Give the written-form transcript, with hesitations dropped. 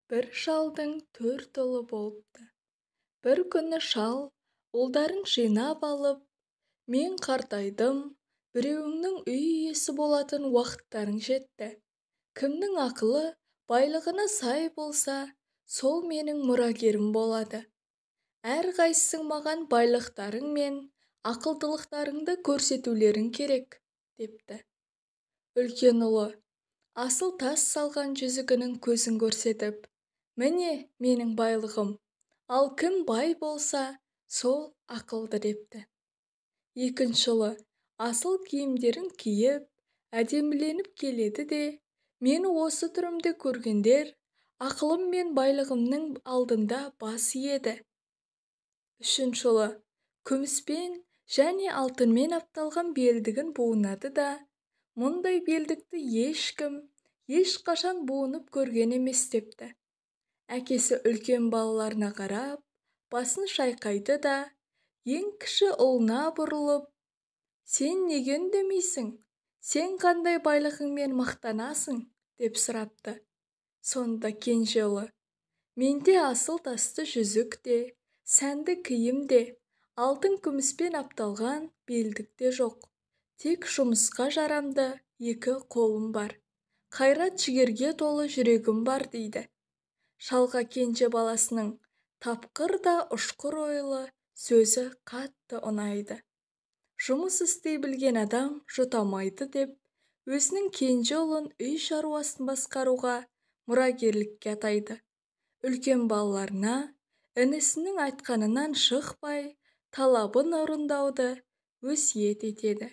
Бір шалдың төрт ұлы болыпты. Бір күні шал ұлдарын жинап алып, мен қартайдым, біреуіңнің үй иесі болатын уақыттарың жетті. Кімнің ақылы байлығына сай болса, сол менің мұрагерім болады. Әрқайсысың маған байлықтарың мен ақылдылықтарыңды көрсетулерің керек, депті. Үлкен ұлы асыл тас салған жүзігінің көзін көрсетіп, міне менің байлығым, ал кім бай болса, сол ақылды депті. Екінші ұлы асыл киімдерін киіп, әдеміленіп келеді де, мені осы түрімде көргендер ақылым мен байлығымның алдында бас иеді. Үшінші ұлы күміспен және алтынмен апталған белдігін буынады да, мұндай белдікті ешкім ешқашан буынып көрген емес депті. Әкесі үлкен балаларына қарап, басын шайқайды да, ең кіші ұлына бұрылып, сен неге үндемейсің? Сен қандай байлығыңмен мақтанасың? Деп сұрапты. Сонда кенже ұлы, менде асыл тасты жүзік те, сәнді киім де, алтын күміспен апталған белдік те жоқ. Тек жұмысқа жарамды екі қолым бар. Қайрат жігерге толы жүрегім бар дейді. Шалға кенже баласының тапқыр да ұшқыр ойлы сөзі қатты ұнайды. Жұмыс істей білген адам жұтамайды деп, өзінің кенже ұлын үй шаруасын басқаруға мұрагерлікке атайды. Үлкен балаларына інісінің айтқанынан шықпай, талабын орындауды өсиет етеді.